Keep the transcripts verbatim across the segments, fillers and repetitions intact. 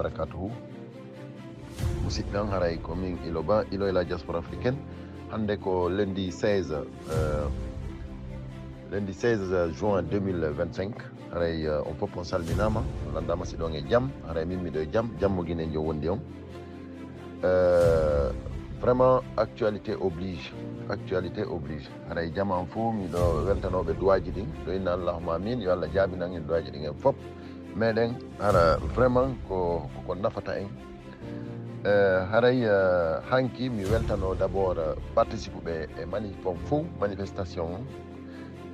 Barakatuhu. Musidɓe am, haray ko min Ilo Ba, Ilo e la diaspora africaine. Hannde ko lundi seize, euh, lundi seize juin deux mille vingt-cinq. Haray, euh, on fof on salminaama, on lanndaama si ɗon e jam. Haray min miɗo e jam, jam mo Guinée njo wondi on. Euh, vraiment, actualité oblige. Actualité oblige. Haray jama on fof miɗo weltanooɓe duwaaji ɗin. Ɗo inna Allahumma amin, yo Allah jaabinan en duwaaji ɗin en fof. Meɗen hara vraiment ko, ko, ko nafata en. Eh, haray, eh, hanki mi weltano d'abord, eh, participe ɓe e manif on fof, manifestation on.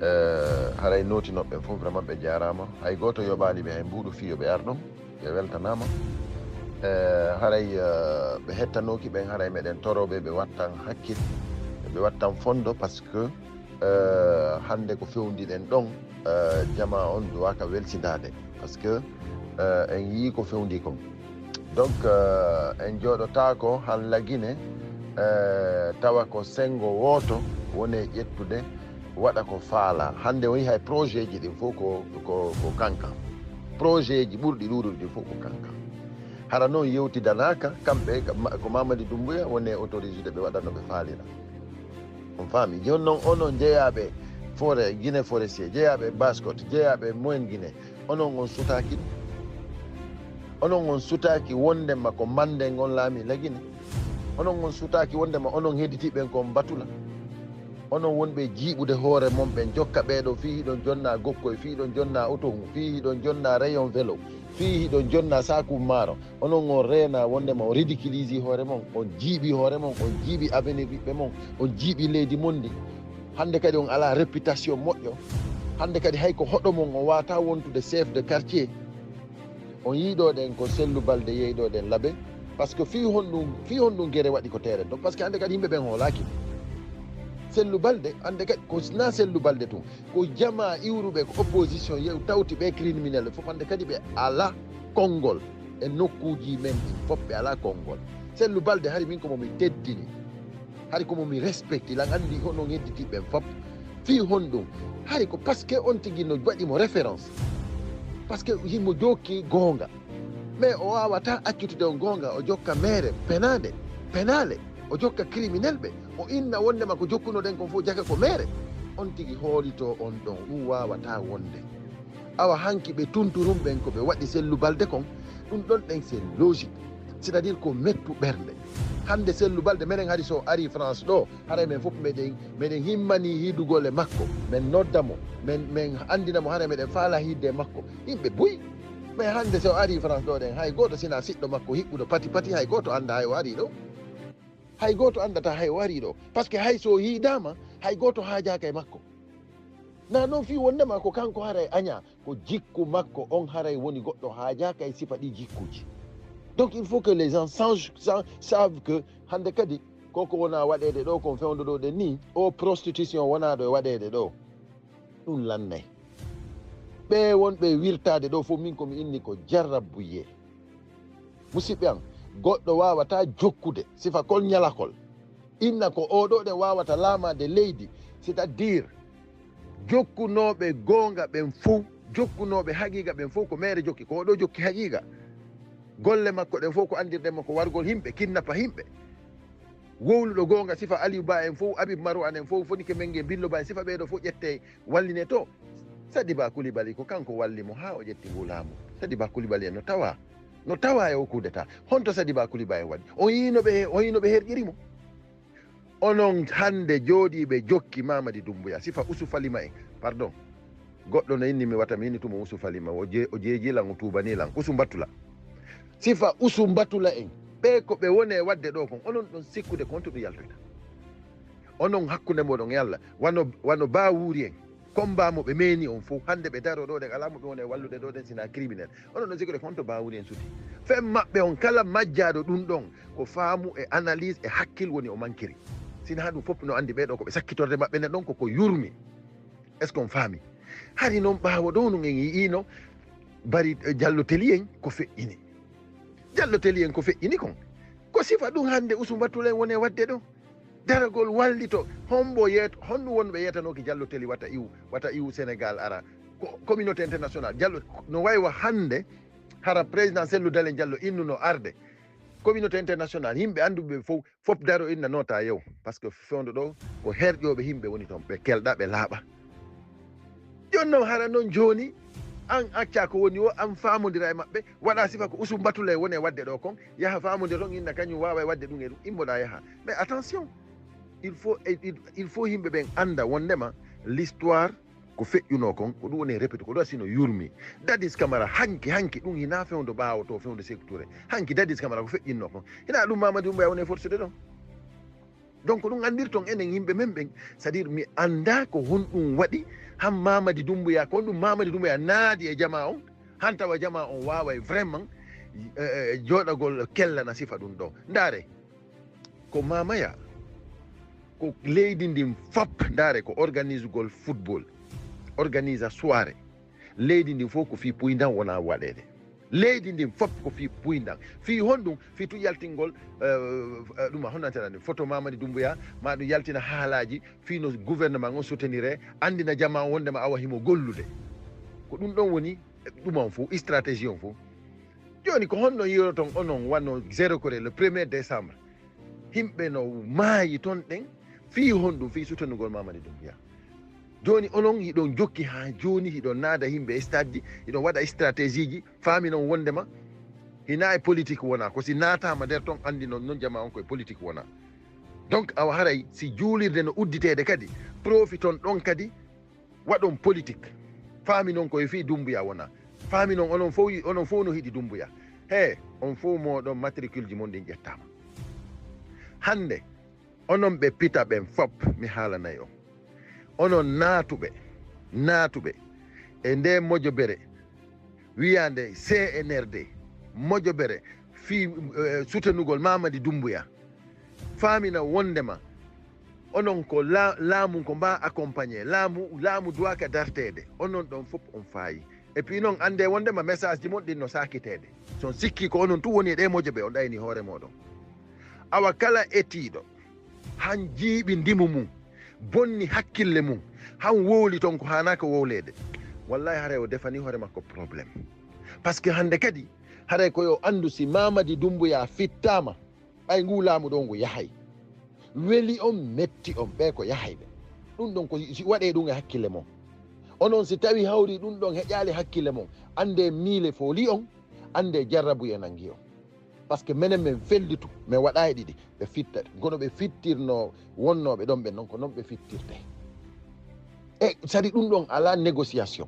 Eh, haray nootinoɓe ɓen fof vraiment ɓe jaaraama. Hay gooto yoɓaali ɓe hay mbuuɗu fii yo ɓe ar ɗon. Ɓe weltanaama. Eh, haray, eh, ɓe hettanooki ɓen, haray meɗen torooɓe ɓe wattan hakkil, ɓe wattan fondo, parce que, eh, hannde ko fewndiɗen ɗon, eh, jama on duwaaka welsindaade, parce que, eh, en yii ko fewndi kon. Donc, eh, en jooɗotaako han lagine, eh, tawa ko senngo wooto woni e ƴettude, waɗa ko faala. Hannde o yii hay projet ji ɗin fof ko, ko, ko kanka. Projet ji ɓurɗi ɗuuɗude ɗin fof ko kanka. Hara noon yewtidanaaka, kamɓe, ko Mamadi Doumbouya woni e autoriser ɓe waɗa no ɓe faalira. On faami? Jooni noon, onon jeyaaɓe forêt, Guinée forestier, jeyaaɓe Basse-Côte, jeyaaɓe Moyenne Guinée, onon on sutaaki ɗum? Onon on sutaaki wondema ko manden on laami la Guinée? Onon on sutaaki wondema onon hedditiiɓe ɓen ko on batula? Onon wonɓe jiiɓude hoore mon ɓen, jokka ɓee ɗoo fii hiɗon jonna gokkoy, fii hiɗon jonna oto hun, fii hiɗon jonna rayon vélo, fii hiɗon jonna saaku maaro. Onon on reena wondema on ridiculise hoore mon, on jiiɓi hoore mon, on jiiɓi avenir ɓiɓɓe mon, on jiiɓi leydi mon ndi. Hannde kadi on alaa réputation moƴƴo. Hannde kadi hay ko hoɗo mon on waawata wontude chef de quartier. On yii ɗoo ɗen ko Cellou Baldé yehi ɗoo ɗen Labé. Parce que fii honɗum, fii honɗum gere waɗi ko terrain ɗon? Parce que hannde kadi yimɓe ɓen hoolaaki. Cellou Baldé, hannde kadi ko na Cellou Baldé tun. Ko jamaa iwruɓe ko opposition yew tawti ɓe criminel fof, hannde kadi ɓe alaa konngol e nokkuuji men ɗin fof, ɓe alaa konngol. Cellou Baldé, hari min ko mo mi teddini, hari ko mo mi respecti, lan anndi hono hedditi ɓen fof. Fii honɗum? Hari ko parce que on tigi no waɗi mo référence, parce que himo jokki goonga. Mais o waawata accutude on goonga, o jokka meere penaande, penaale, o jokka criminel ɓe, o inna wondema ko jokkunoɗen kon fof jaka ko meere. On tigi hoolito on ɗon, ɗum waawata wonde. Awa hanki ɓe tunturum ɓen ko ɓe waɗi Cellou Baldé kon, ɗum ɗon ɗen c'est logique. C'est-à-dire ko mettu ɓernde. Hannde Cellou Baldé, menen hari so ari France ɗoo, haray men fof meɗen, meɗen himmani hiidugol e makko, men nodda mo, men, men anndina mo haray meɗen faala hiidde e makko. Yimɓe buy. Mais hannde so ari France ɗoo ɗen, hay gooto sina siɗɗo makko hiɓɓuɗo pati pati, hay gooto annda hay o ari ɗoo. Hay gooto anndata hay o ari ɗoo. Parce que hay so o yiidaama, hay gooto haajaaka e makko. Na noon fii wondema ko kanko haray añaa, ko jikku makko on haray woni goɗɗo haajaaka e sifa ɗi jikkuuji. Donc il faut que les gens changent, sa-, savent que hannde kadi koko wona waɗeede ɗoo, kon fewndo ɗoo ɗen nii, o prostitution wonaaɗo e waɗeede ɗoo. Ɗum lannay. Ɓe wonɓe wirtaade ɗoo fof, min ko mi inni ko jarrabuyee. Musidɓe am, goɗɗo waawata jokkude sifa kol ñalakol. Inna ko oo ɗoo ɗen waawata laamaade leydi, c'est-à-dire jokkunooɓe goonga ɓen fof, jokkunooɓe haqiiqa ɓen fof ko meere jokki, ko oo ɗoo jokki haqiiqa. Golle makko ɗen fof ko anndirɗen mo ko wargol yimɓe, kinnapa yimɓe. Wowluɗo goonga sifa Aliou Ba en fof, Habib Marwan en fof, Fonike Mengue, Billo Ba en, sifa ɓee ɗoo fof ƴettee wallinee to. Sadiba Coulibaly ko kanko walli mo haa o ƴetti nguu laamu. Sadiba Coulibaly en no tawaa, no tawaa e o coup d'État. Honto Sadiba Coulibaly en waɗi? On yii no ɓe, on yii no ɓe herƴiri mo? Onon hannde jooɗiiɓe jokki Mamadi Doumbouya, sifa Ousou Falima en, pardon. Goɗɗo no inni mi wata, mi inni tuma Ousou Falima, o je-, o jeejii lan, o tuubanii lan. Ousou Mbatula. Sifa Ousou Mbatula en, ɓe ko ɓe woni e waɗde ɗoo kon, onon ɗon sikkude ko honto ɗum yaltoyta? Onon hakkunde moɗon e Allah, wano, wano Bawuri en, combat mo ɓe meeni on fof, hannde ɓe daroo ɗoo ɗen, alaa mo ɓe woni e wallude ɗoo ɗen, sina criminel. Onon ɗon sikkude ko honto Bawuri en suti? Fen maɓɓe on, kala majjaaɗo ɗum ɗon, ko faamu e analyse e hakkil woni o mankiri. Sina ɗum fof no anndi ɓee ɗoo ko ɓe sakkitorde maɓɓe nden ɗon ko ko yurmi. Est-ce qu'on faami? Hari noon ɓaawo ɗoo nun en yi'iino Bari, eh, Jallo Teli en ko feƴƴini. Jallo Teli en ko feƴƴini kon. Ko sifa ɗum hannde Ousou Mbatula en woni e waɗde ɗoo. Daragol wallito, hombo yeet-, honɗum wonɓe yeetanooki Jallo Teli wata iwu, wata iwu Sénégal ara? Ko communauté internationale. Jallo no waywa hannde Hara président Cellou Dalein Diallo innuno arde communauté internationale, yimɓe annduɓe ɓe fof, fof daro inna nota yew, parce que fewndo ɗo ko herƴooɓe yimɓe woni toon, ɓe kelɗa, ɓe laaɓa. Jooni noon, hara noon jooni, an acca ko woni o, an faamondira e maɓɓe, waɗa sifa ko Usuf Mbatulay woni e waɗde ɗo kon, yaha faamondira toon, inna kañum waawa e waɗde ɗum e ɗum, immoɗa yaha. Mais attention, il faut, il, il faut yimɓe ɓen annda wondema l'histoire ko feƴƴunoo kon, ko ɗum woni e répété, ko ɗum asino yurmi. Dadis Camara hanki, hanki, ɗum hina fewndo ɓaawo to, fewndo Sékou Touré. Hanki Dadis Camara ko feƴƴinnoo kon. Hina ɗum Mamadi Doumbouya woni e forcé de ɗon. Donc ɗum anndirton enen yimɓe men ɓen, c'est-à-dire mi annda ko honɗum waɗi han Mamadi Doumbouya, ko honɗum Mamadi Doumbouya naadi e jama on, han tawa jama on waaway vraiment, eh, eh, jooɗagol kellana sifa ɗum ɗo. Ndaare, ko Mamaya, ko leydi ndin fop, ndaare ko organisugol football, organisa soirée. Leydi ndin fof ko fii puyndan wona waɗeede. Leydi ndin fop ko fii puyndan. Fii honɗum? Fii tun yaltingol, eh, eh, ɗum a honnantena ni photo Mamadi Doumbouya, ma ɗum yaltina haalaaji, fii no gouvernement on soutenir e, anndina jama on wondema awa himo gollude. Ko ɗum ɗon woni ɗum on fof, stratégie on fof. Jooni ko honno yiyoton onon wano zéro kore le premier décembre? Himɓe no maayi ton ɗen, fii honɗum? Fii sutanugol Mamadi Doumbouya. Jooni onon hiɗon jokki haa jooni, hiɗon naada himɓe e stade ji, hiɗon waɗa stratégie ji, faami non wondema hina e politique wona, ko si naataama nder ton anndi non, non jama on koye politique wona. Donc awa haray si juulirde no udditeede kadi, profiton ɗon kadi, waɗon politique. Faami non ko e fii Doumbouya wona. Faami non onon fof, onon fof no hiɗi Doumbouya. He, on fof moɗon matricule ji mon ɗin ƴettaama. Hannde, onon ɓe pita ɓen fop, mi haalanay on. Onon naatuɓe, naatuɓe e nde mojobere wiyaande C N R D, mojobere fii, eh, sutanugol Mamadi Doumbouya. Faamina wondema onon ko la-, laamu ko mba accompagné. Laamu, laamu duwaka darteede. Onon ɗon fof on faayi. Et puis non, annde wondema message ji mon ɗin no sakiteede. So on sikki ko onon tun woni e ɗe mojobe, on ɗayni hoore moɗon. Awa kala etiiɗo, han jiiɓi ndimu mum, bonni hakkille mum, han wowli ton ko haanaka wowleede. Wallahi haray o defani hoore makko problème. Parce que hannde kadi, haray ko yo anndu si Mamadi Doumbouya fittaama, ɓay ngu laamu ɗo ngu yahay. Weli on, metti on, ɓe ko yahayɓe. Ɗum ɗon ko si waɗee ɗum e hakkille mon. Onon si tawi hawri ɗum ɗon heƴaali hakkille mon, annde miile fooli on, annde jarrabuye nangi on. Parce que menen men fellitu, men waɗa e ɗiɗi, ɓe fitta. Kono ɓe fittirno wonnooɓe ɗon ɓen non, ko non ɓe fittirte. E sadi ɗum ɗon alaa négociation.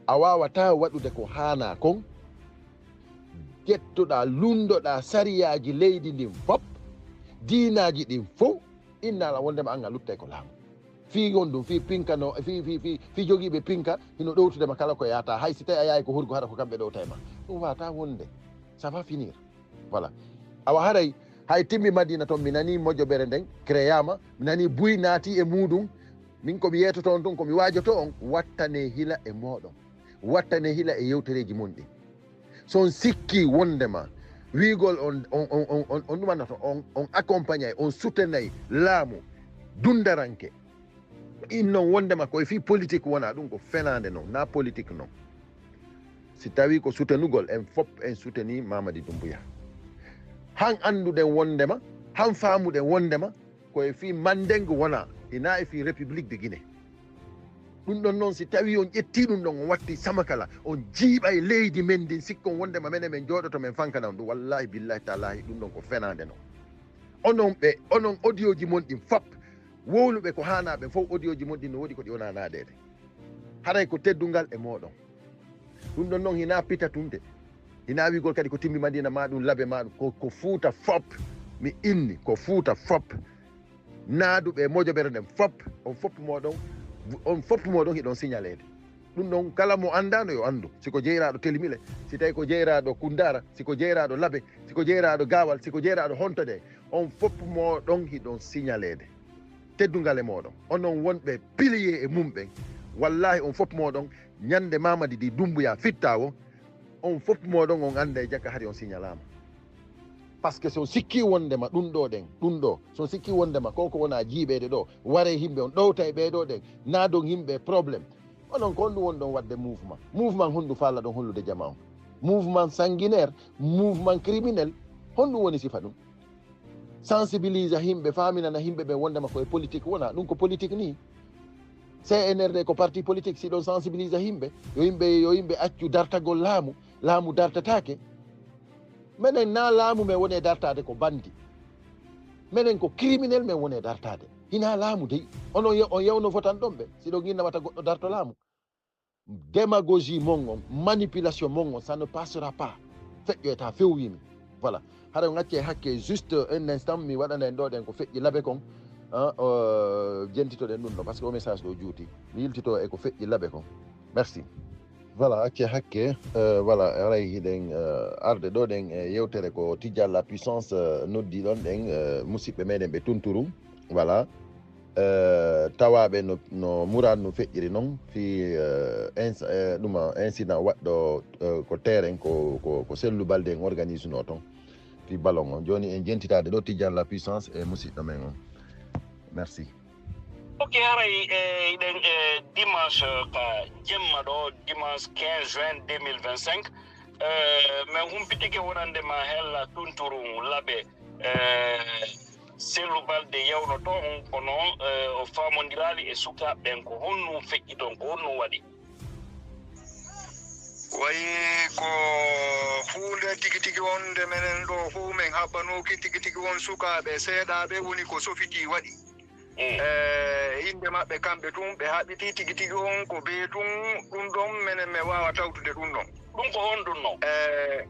A waawataa waɗude ko haanaa kon, ƴettuɗaa, lunndoɗaa sariyaaji leydi ndin fof, diinaaji ɗin fof, inna ala wondema an a luttay ko laamu. Fii on ɗum, fii pinka no, fii, fii, fii, fii jogiiɓe pinka, hino ɗowtude ma kala ko yaata. Hay si tawi a yahay ko hurgo, hara ko kamɓe ɗowta e ma. Ɗum waawataa wonde. Ça va finir. Voilà. Awa haray, hay timmi Madina toon, mi nanii mojobere nden, créama, mi nanii buy naati e muuɗum. Min ko mi yeetoto on tun, ko mi waajoto on, wattane hila e mooɗon. Wattane hila e yewtereeji mon ɗin. So on sikki wondema wiigol on, on, on, on, on, on ɗumannoto, on, on accompagnay, on soutenay laamu dundaranke. Innon wondema ko e fii politique wona, ɗum ko fenaande non, na politique non. Si tawi ko soutenugol, en fop en souteni Mamadi Doumbouya. Han annduɗen wondema, han faamuɗen wondema, ko e fii Mandeng wona, ina e fii République de Guinée. Ɗum ɗon noon, si tawi on ƴetti ɗum ɗon, on watti Samakala, on jiiɓay leydi men ndin, sikkon wondema menen men jooɗoto men fankana on ɗum. Wallahi, billahi, taalahi, ɗum ɗon ko fenaande non. Onon ɓe, onon audio ji mon ɗin fop, wowluɓe ko haanaa ɓen fof, audio ji mon ɗin no woodi ko ɗi wona naadeede. Haray ko teddungal e mooɗon. Ɗum ɗon noon hina pita tun de. Hina wiigol kadi ko timmi Madina ma ɗum, Labe ma ɗum, ko, ko Fuuta fop. Mi inni ko Fuuta fop. Naaduɓe e mojobere nden fop, on fop mooɗon, on fop mooɗon hiɗon signaleede. Ɗum ɗon kala mo anndaano yo anndu. Si ko jeyiraaɗo Telimile, si tawi ko jeyiraaɗo Kundara, si ko jeyiraaɗo Labe, si ko jeyiraaɗo Gaawal, si ko jeyiraaɗo honto de, on fop mooɗon hiɗon signaleede. Teddungal e mooɗon. Onon wonɓe pilier e mum ɓen. Wallahi on fop mooɗon, ñande Mamadi Doumbouya fitta o, on fop mooɗon on annda e jaka hari on signalaama. Parce que so sikki wondema ɗum ɗo ɗen, ɗum ɗo, so sikki wondema ko ko wona jiiɓeede ɗo, ware yimɓe on ɗowta e ɓee ɗo ɗen, naadon yimɓe e problème. Onon ko honɗum wonɗon waɗde mouvement? Mouvement honɗum faalaɗon hollude jama on? Mouvement sanguinaire, mouvement criminel, honɗum woni sifa ɗum? Sensibilisa yimɓe, faaminana yimɓe ɓe wondema ko e politique wona ɗum, ko politique ni. C N R D ko parti politique, si ɗon sensibilisa yimɓe, yo yimɓe yo yimɓe accu dartagol laamu, laamu dartataake. Menen na laamu men woni e dartaade, ko bandi. Menen ko criminel men woni e dartaade. Hina laamu dey. Onon ye- on yewno fotan ɗon ɓe, si ɗon inna wata goɗɗo darto laamu. Démagogie mon on, manipulation mon on, ça ne passera pas. Feƴƴoyta fewwimi. Voilà. Hara on acce hakke juste un instant, mi waɗana en ɗo ɗen ko feƴƴi labe kon. Hein, euh, jentitoɗen ɗum ɗo, parce que o message ɗo juuti. Mi yiltito e ko feƴƴi labe kon. Merci. Voilà, acce hakke. Euh, voilà, aray hiɗen euh, arde ɗo ɗen e yewtere ko Tijjal la puissance euh, noddi ɗon ɗen euh, musidɓe meɗen ɓe Tunturum. Voilà. Euh, tawaɓe no, no muran no feƴƴiri noon fi euh, ins- euh, ɗuma incident waɗɗo euh, ko terrain ko, ko, ko Sellu Balde en organise no toon fi ballon on. Joni en jentitade ɗo Tijjal la puissance e musidɗo men on. Merci. Ok, haray e iɗen e dimanche ka jemma ɗo, dimanche quinze juin deux mille vingt-cinq. Eh, min humpitike wonande ma hella Tunturum Labe. Eh, Sellu Balde yewno toon, kono eh, o faamondiraali e sukaaɓe ɓen. Ko honɗum feƴƴi toon? Ko honɗum waɗi? Wayi ko huunde tigi tigi on nde menen ɗo fof min haɓɓanooki tigi tigi on sukaaɓe seeɗaaɓe woni ko sofitii waɗi. Mm. Eh, innde maɓɓe kamɓe tun, ɓe haɓɓitii tigi tigi on ko bee tun, ɗun ɗon menen min waawa tawtude ɗun ɗon. Ɗun ko honɗun non? Eh,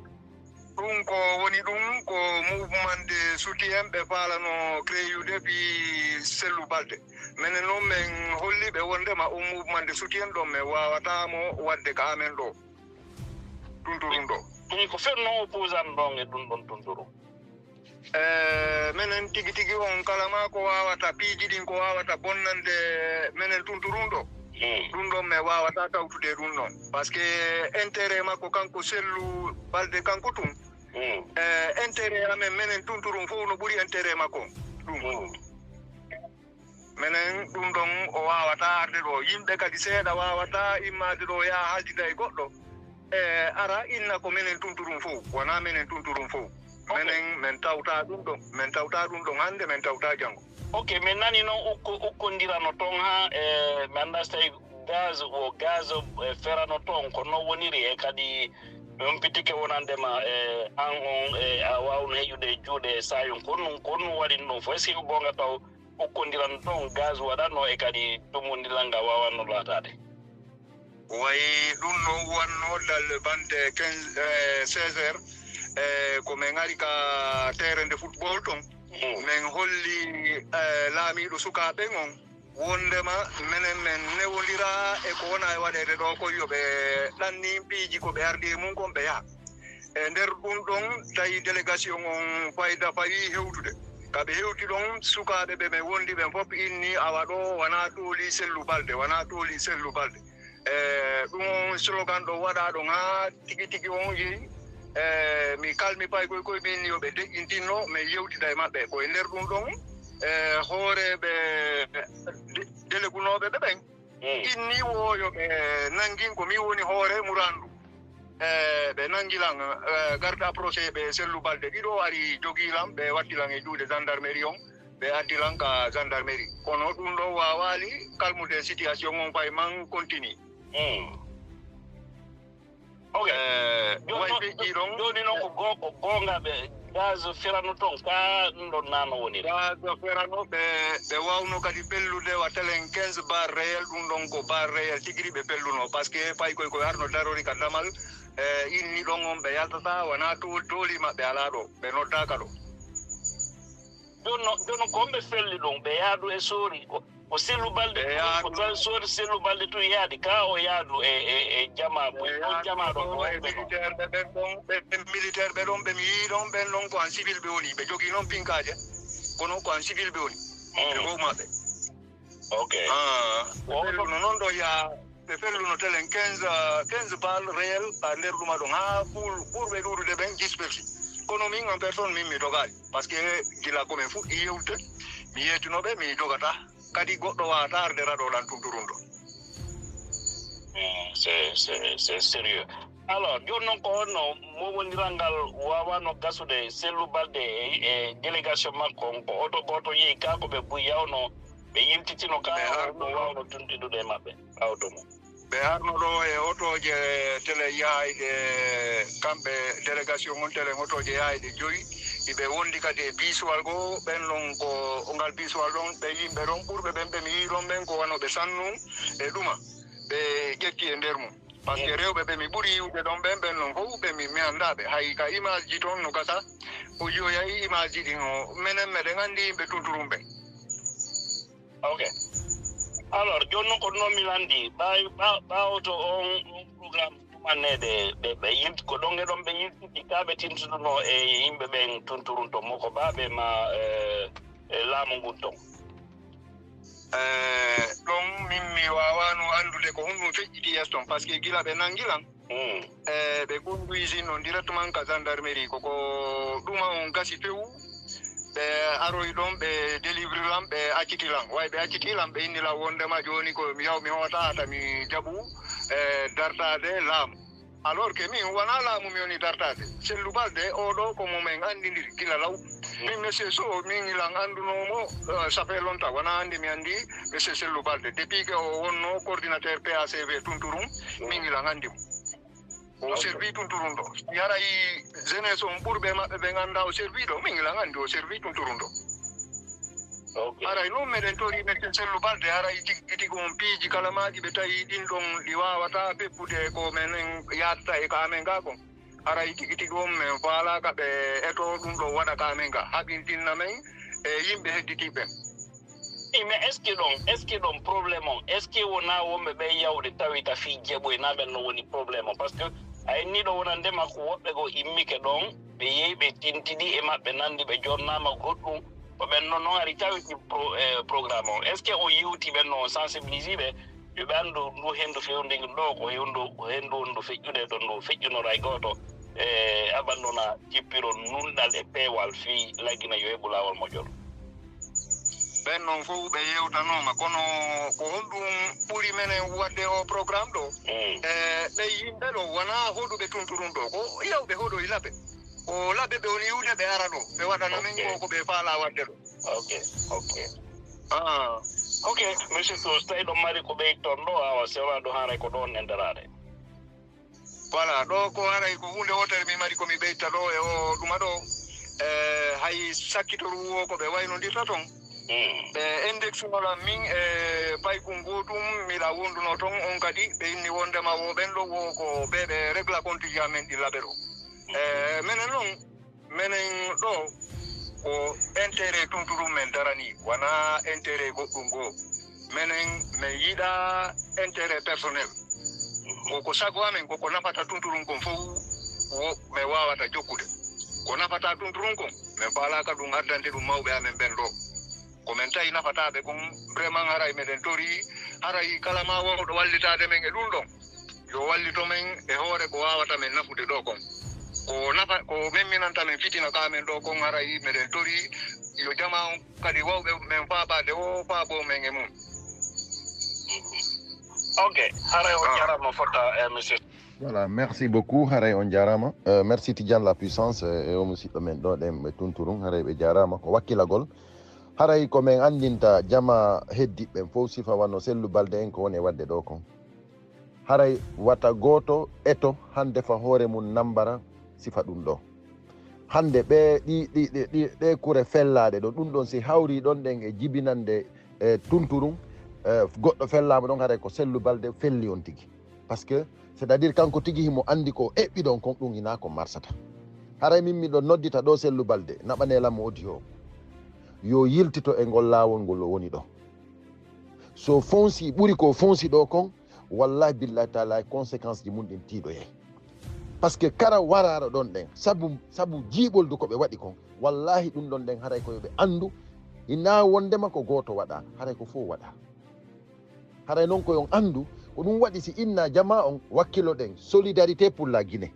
ɗun ko woni ɗun ko mouvement de soutien ɓe faalano créyude fii Sellu Balde. Menen non min holli ɓe wondema on mouvement de soutien ɗon min waawataa mo waɗde ka amen ɗo. Tunturum ɗo. Ɗun ko fenno opposant ɗon e ɗun ɗon Tunturum. Eh, menen tigi tigi on kala ma ko waawata piiji ɗin ko waawata bonnande menen Tunturum ɗo. Hmm. Ɗun ɗon min waawataa tawtude ɗun ɗon. Parce que intérêt makko kanko Sellu Balde kanko tun. Hmm. Eh, intérêt amen menen Tunturum fof no ɓuri intérêt makko. Ɗun. Hmm. Menen ɗun ɗon o waawataa arde ɗo. Yimɓe kadi seeɗa waawataa immaade ɗo yaha haaldida e goɗɗo. E ara inna ko menen Tunturum fow, wonaa menen Tunturum fow. Ok. Menen, min tawtaa ɗun ɗon, min tawtaa ɗun ɗon hannde, min tawtaa janngo. Ok, min nani non ukko-, ukkondirano toon haa, e, mi anndaa so tawi gaz o, gaz o, e, ferano toon, ko non woniri, e kadi mi humpitike wonande ma, e, an on, e, a waawno heƴude e juuɗe e saayon. Ko honɗum, ko honɗum waɗi ɗum fof? Est-ce que ko goonga taw ukkondiral ɗon gaz waɗatno e kadi tummbondiral ngal waawanno laataade? Wayi ɗum no wanno dal bande quinze, eh, seize heures, eh, ko min ari ka terrain de football ton. Mm. Min holli, eh, laamiiɗo sukaaɓe on wondema menen min newondira e ko wona e waɗeede ɗo kon, yo ɓe ɗannin piiji ko ɓe ardi e mun kon ɓe yaha. E nder ɗum ɗon tawi délégation on fayda fawi hewtude. Ka ɓe hewti ɗon, sukaaɓe ɓe ɓe wondi ɓen fof inni awa ɗo wona tooli Sellu Balde, wona tooli Sellu Balde. E ɗum on slogan ɗo waɗa ɗon haa tigi tigi on yehi. E mi kalmi paykoy koy min yo ɓe deƴƴintinno, min yewtida e maɓɓe. Ko e nder ɗum ɗon, e hooreeɓe de-, delegunooɓe ɓe ɓen, mm, inni wo yo ɓe nangin ko min woni hoore murandu. E ɓe nangi lan, e, garde approché ɓe Sellu Balde ɗiɗo ari jogii lan, ɓe watti lan e juuɗe gendarmerie on, ɓe addi lan ka gendarmerie. Kono ɗum ɗo waawaali kalmude situation on fay man continue. Mm. Ok. Eh, jooni way noon, feƴƴi ɗon. Jooni noon ko go-, ko goonga ɓe gaz ferano toon, ka ɗum ɗon nano woniri? Gaz ferano, ɓe, ɓe wawno kadi pellude wa telen quinze bar réel, ɗum ɗon ko bar réel tigi ri ɓe pelluno, parce que pay koy koye arno darori ka damal, eh, inni ɗon on ɓe yaltata, wona to-, tooli maɓɓe alaa ɗo, ɓe noddaaka ɗo. Jooni noon, jooni noon ko homɓe felli ɗum? Ɓe yaadu e soori, ko, ko Sellu Balde, ɓe yaadu, ko tan soori Sellu Balde tun yaadi, ka o yaadu e, e, e jamaa, ɓe on yaadu jamaa ɗo, ɗo ko e homɓe ɗo? Militaire ɓe ɓen ɗon, ɓe, ɓe militaire ɓe ɗon, ɓe mi yii ɗon, ɓen ɗon ko en civil ɓe woni, ɓe jogii noon pinkaaje, kono ko en civil ɓe woni, mm, ɓe fof maɓɓe. Ok. Ah, ɓe felluno noon ɗo yaa, ɓe felluno telen quinze, ah, quinze balles réel ka nder ɗuma ɗon, haa ɓur-, ɓurɓe ɗuuɗude ɓen dix persi. Kono min en personne, min mi dogaali. Parce que gila ko min fuɗɗi yewtude, mi yeetino ɓe, mi dogata. Kadi goɗɗo waawata arde raɗo ɗan tunturun ɗo. Mm, c'est, c'est, c'est sérieux. Alors, jooni noon ko honno moowondiral ngal waawano gasude Sellu Balde e, e délégation makko on? Ko oto gooto yehi kaa ko ɓe buy yawno, ɓe yiltitino kaa ɓe ko arno ɗo waawno tunɗindude e maɓɓe, ɓaawo to mum. Ɓe arno ɗo e otooje tele yahayɗe, kamɓe délégation on tele otooje yahayɗe joyi, iɓe wondi kadi e biisuwal goo, ɓen ɗon ko ngal biisuwal ɗon, ɓe yimɓe ɗon ɓurɓe ɓen ɓe mi yii ɗon ɓen ko wano ɓe Sannu e ɗuma, ɓe ƴetti e nder mum. Parce que rewɓe ɓe mi ɓuri yiwde ɗon ɓen, ɓen non fof ɓe mi, mi anndaa ɓe. Hay ka image ji toon no gasa, o yiyoyay image ji ɗin o, menen meɗen anndi yimɓe Tunturum ɓen. Ok. Alors, jooni noon ko ɗum mi lanndi, ɓaawi-, ɓa-, ɓaawo to on, on programme tumanneede, ɓe, ɓe yilti, ko ɗon e ɗon ɓe yiltiti, ka ɓe tintuduno e yimɓe ɓen Tunturum to, mo ko baaɓe ma, eh, e laamu ngun ton. Eh, ɗon min mi waawano anndude ko honɗum feƴƴiti yeeso ton, parce que gila ɓe nanngi lan, Mm. eh, ɓe conduisino directement ka gendarmerie, ko, ko ɗuma on gasi few, ɓe aroyi ɗon, ɓe délivri lan, ɓe acciti lan. Way ɓe acciti lan, ɓe inni lan wondema jooni ko mi yaw mi hoota hata mi jaɓu, eh, dartaade laamu. Alors que min wonaa laamu mi woni dartaade. Sellu Balde, oo ɗoo ko mo men anndindiri gila law. Min, Monsieur Sow, min ilan anndunoo mo, eh, ça fait longtemps. Wonaa hannde mi anndi Monsieur Sellu Balde. Depuis que o wonno coordinateur P A C V Tunturum, min ilan anndi mo. O servi Tunturum ɗo. Si haray jeunesse on ɓurɓe maɓɓe ɓe nganndaa o servi ɗo, min ilan anndi o servi Tunturum ɗo. Ok. Haray noon meɗen tori meɗen Sellu Balde, haray tigi tigi on piiji kala maaji ɓe tawi ɗin ɗon ɗi waawataa feppude ko menen yaadata e ka amen ga kon. Haray tigi tigi on men faalaaka ɓe eto ɗum ɗo waɗa ka amen ga, haɓintinna men e yimɓe hedditiiɓe. I, mais est-ce que ɗon, est-ce que ɗon problème on, est-ce que wonaa wonɓe ɓe yawde tawi ka fii jaɓoy naa ɓen no woni problème on? Parce que a inni ɗo wonande makko woɓɓe goo immike ɗon, ɓe yehi ɓe tintidi e maɓɓe, nandi ɓe jonnaama goɗɗum, ko ɓen non, non ari tawiti pro-, eh, programme on. Est-ce que o yewti ɓen non, o sensibilise ɓe, yo ɓe anndu ndu henndu fewndi ɗo ko henndu, ko henndu wonndu feƴƴude to ndu feƴƴunora e gooto, e abandona jippiro nunɗal e peewal fii laggina yo heɓu laawol moƴƴol? Ɓen non fof ɓe yewtanooma, kono ko honɗum ɓuri menen waɗde o programme ɗo? Mm. E ɓe yimɓe ɗo wonaa hoɗuɓe Tunturum ɗo, ko yawɓe hoɗo e Labe. Ko Labe ɓe woni yiwde ɓe ara ɗo, ɓe waɗana men Ok. ko, ko ɓe faalaa waɗde ɗo. Ok, ok. Ah. Ok, Monsieur Sow, so tawi ɗon mari ko ɓeyton ɗo, awa, si wonaa ɗo haray ko ɗon e ndaraade. Voilà, ɗo ko haray ko huunde wootere mi mari ko mi ɓeyta ɗo e o ɗuma ɗo. Eh, hay sakkitoru wo ko ɓe waynondirta ton. Mm. Ɓe index nola min e paykun gootum, miɗa wonduno ton on kadi, ɓe inni wondema wo ɓen ɗo wo ko ɓe ɓe régla compte ji amen ɗi Labe ɗo. Eh, menen non, menen ɗo ko intérêt Tunturum men darani, wonaa intérêt goɗɗum goo. Menen men yiɗa intérêt personnel. Ko, ko sago amen, ko, ko nafata Tunturum kon fof wo men waawata jokkude. Ko nafata Tunturum kon, men faalaaka ɗum addande ɗum mawɓe amen ɓen ɗo. Ko men tawi nafataaɓe kon, vraiment haray meɗen tori, haray kala ma wawɗo wallitaade men e ɗum ɗon, yo wallito men e hoore ko waawata men nafude ɗo kon. Ko nafa, ko memminanta men fitina ka men ɗo kon, haray meɗen tori yo jama on kadi wawɓe men faabaade o faabo men e mum. Ok, haray on Ah. jarama fotta, eh, monsieur. Voilà, merci beaucoup. Haray on jarama. Euh, merci Tidiane la puissance, euh, e o musidɗo men ɗo ɗen ɓe Tunturum. Haray ɓe jarama. Ko wakkilagol. Haray ko men anndinta jama heddiɓe ɓen fof sifa wano Sellu Balde en ko woni e waɗde ɗo kon. Haray wata gooto eto hannde fa hoore mum nambara sifa ɗum ɗo. Hannde ɓe ɗi, ɗi, ɗi, ɗi, ɗe kure fellaaɗe ɗo, ɗum ɗon si hawri ɗon ɗen e jibinande e Tunturum, eh, goɗɗo fellaama ɗon, haray ko Sellu Balde felli on tigi. Parce que, c'est-à-dire, kanko tigi himo anndi ko eɓɓi ɗon kon, ɗum hinaa ko marsata. Haray min miɗo noddita ɗo Sellu Balde, naɓanee lam audio o. Yo yiltito e ngol laawol ngol o woni ɗo. So fonsi, ɓuri ko fonsi ɗo kon, wallahi billahi taala conséquence ji mum ɗin tiiɗoyay. Parce que kara waraaro ɗon ɗen, sabu, sabu jiiɓoldu ko ɓe waɗi kon, wallahi ɗum ɗon ɗen haray ko yo ɓe anndu, hinaa wondema ko gooto waɗa, haray ko fof waɗa. Haray noon ko yon anndu, ko ɗum waɗi si inna jama on wakkiloɗen, solidarité pour la Guinée.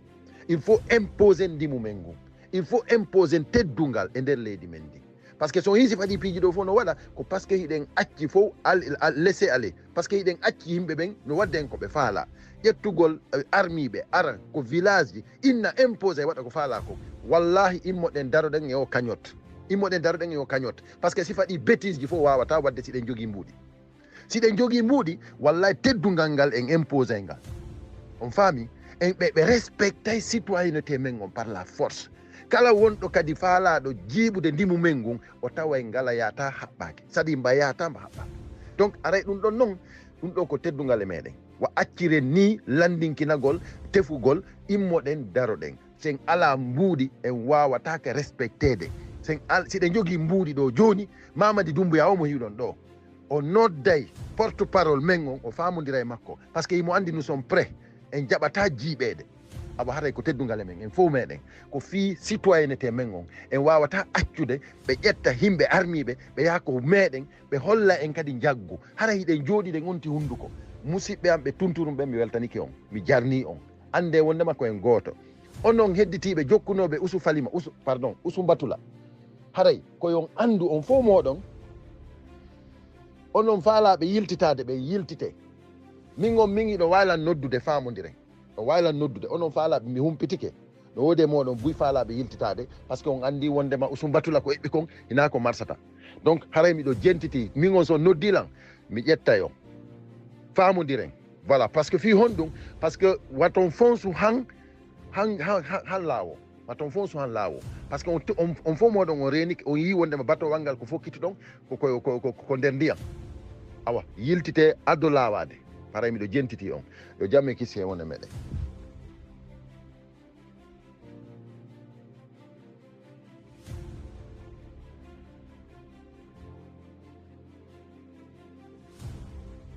Il faut imposer ndimu men ngun. Il faut imposer teddungal e nder leydi men ndin. Parce que so yii si faɗi piiji ɗo fof no waɗa, ko parce que hiɗen acci fof al, al laisser aller. Parce que hiɗen acci yimɓe ɓen no waɗde en ko ɓe faala. Ƴettugol eh, armiiɓe ara ko village ji, inna imposé waɗa ko faala ko. Wallahi immoɗen daroɗen e o cagnotte. Immoɗen daroɗen e o cagnotte. Parce que si faɗi bêtise ji fof wawata waɗde si ɗen jogii mbuuɗi. Si ɗen jogii mbuuɗi, wallahi teddungal ngal en imposé ngal. On faami? En ɓe, ɓe respectay citoyenneté men on par la force. Kala wonɗo kadi faalaaɗo jiiɓude ndimu men ngun, o taway ngala yaata haɓɓaaki. Saɗi mba yaata mba haɓɓaaki. Donc, aray ɗum ɗon non, ɗum ɗo ko teddungal e meɗen. Wa acciren ni landinkinagol, tefugol, immoɗen, daroɗen. Sen ala mbuuɗi, en wawatake respectede. Sen al, si ɗe jogii mbuuɗi ɗo jooni, Mamadi Doumbouya o mo hiwɗon ɗo, o nodday porte parole men on, o faamodira e makko. Parce que imo andi nous sommes prêts. En jaɓata jiiɓeede. Awa haray ko teddungal e men, en fof meɗen. Ko fii citoyenneté men on. En wawata accude ɓe ƴetta himɓe armiiɓe, ɓe yaha ko meɗen, ɓe holla en kadi njaggu. Hara hiɗen jooɗiɗen onti hunduko. Musiɓɓe am ɓe tunturum ɓen, mi weltanike on, mi jarni on. Ande wondema ko en gooto. Onon hedditiiɓe jokkunooɓe Usu Falima, Usu, pardon, Usu Mbatula. Haray ko yon andu on fof moɗon. Onon faalaaɓe yiltitaade ɓe yiltite. Min on min hiɗo waalan noddude faamondiren. O waalan noddude. Onon faalaaɓe mi humpitike. No woodi e moɗon buy faalaaɓe yiltitaade, parce que on andi wondema Usu Mbatula ko eɓɓi kon, hina ko marsata. Donc, haray miɗo jentiti, min on so noddi lan, mi ƴetta yo. Faamondiren. Voilà, parce que fii honɗum, parce que waton fonsu han, han, han, han, han laawo. Waton fonsu han laawo. Parce que on, on, on fof moɗon on reenike, on yii wondema batowal ngal ko fokkiti ɗon, ko, ko, ko, ko, ko nder ndiyam. Awa, yiltite addo laawaade. Haray miɗo jentiti on. Yo jam e kisi e wona meɗen.